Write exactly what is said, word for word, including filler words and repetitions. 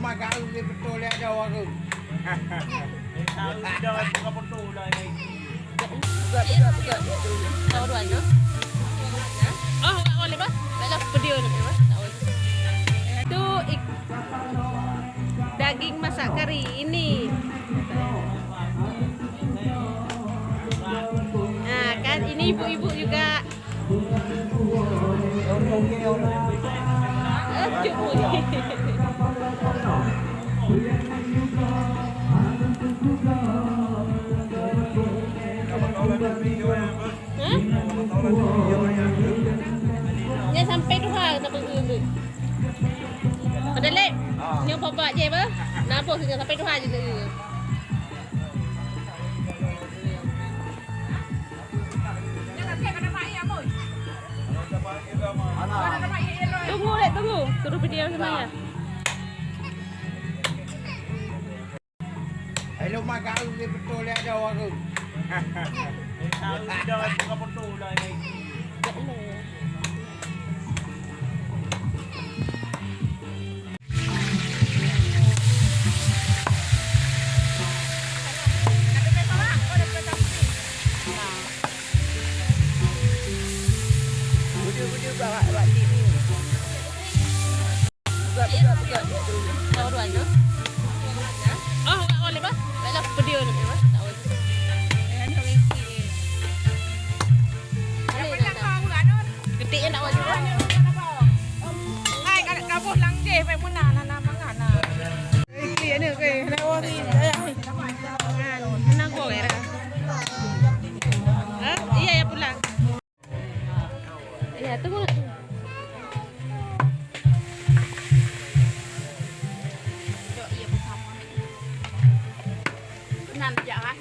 Agak betul ya ada orang. Tahu dah, bukan betul lah ini. Oh, tak boleh, bah. Baiklah, video ni, bah. Tak boleh. Itu ik-, daging masak kari ini. Nah, kan ini ibu-ibu juga. Hah? Nyan sampai tuha sampai tu. Pada lep. Nyoe papa je bah. Nabos nyan sampai tuha je. Tunggu dek, tunggu. Suruh video semuanya. Hello, mak kau ni betul ya ada orang. Tahu dah, bukan betul lah ini. Oh, tak boleh bah. Baiklah, video ni bah. Tak boleh. Ketik je tak boleh bah. Hai, kalau kaboh langgeh, baik muna, nana mangan, nah. Iki ni ke, nak wari. Nana kau kira. Ha? Iya, ya pulang. Ya, tunggu. Nan jak, ha?